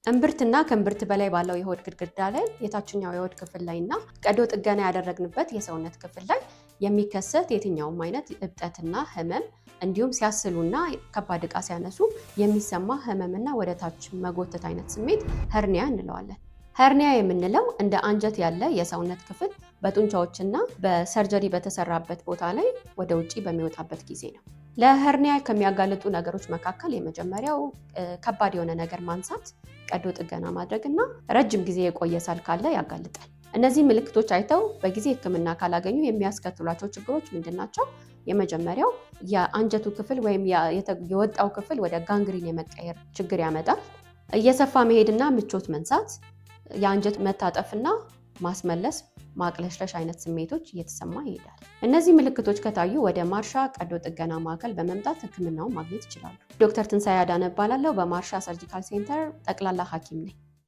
እምብርትና ከእምብርት በላይ ባለው የሆድ ግድግዳ ላይ፣ የታችኛው የሆድ ክፍል ላይ እና ቀዶ ጥገና ያደረግንበት የሰውነት ክፍል ላይ የሚከሰት የትኛውም አይነት እብጠትና ህመም፣ እንዲሁም ሲያስሉና ከባድ ዕቃ ሲያነሱ የሚሰማ ህመምና ወደ ታች መጎተት አይነት ስሜት hernia እንለዋለን። Hernia የምንለው እንደ አንጀት ያለ የሰውነት ክፍል በጡንቻዎችና በ surgery በተሰራበት ቦታ ላይ ወደ ውጭ በሚወጣበት ጊዜ ነው። ለ hernia ከሚያጋልጡ ነገሮች መካከል የመጀመሪያው ከባድ የሆነ ነገር ማንሳት፣ ቀዶ ጥገና ማድረግ እና ረጅም ጊዜ የቆየ ሳል ካለ ያጋልጣል። እነዚህ ምልክቶች አይተው በጊዜ ሕክምና ካላገኙ የሚያስከትሏቸው ችግሮች ምንድን ናቸው? የመጀመሪያው የአንጀቱ ክፍል ወይም የወጣው ክፍል ወደ gangrene የመቀየር ችግር ያመጣል። እየሰፋ መሄድና ምቾት መንሳት፣ የአንጀት መታጠፍና ማስመለስ፣ ማቅለሽለሽ አይነት ስሜቶች እየተሰማ ይሄዳል። እነዚህ ምልክቶች ከታዩ ወደ ማርሻ ቀዶ ጥገና ማዕከል በመምጣት ሕክምናውን ማግኘት ይችላሉ። ዶክተር ትንሳኤ አዳነ እባላለሁ። በማርሻ Surgical Center ጠቅላላ ሐኪም ነኝ።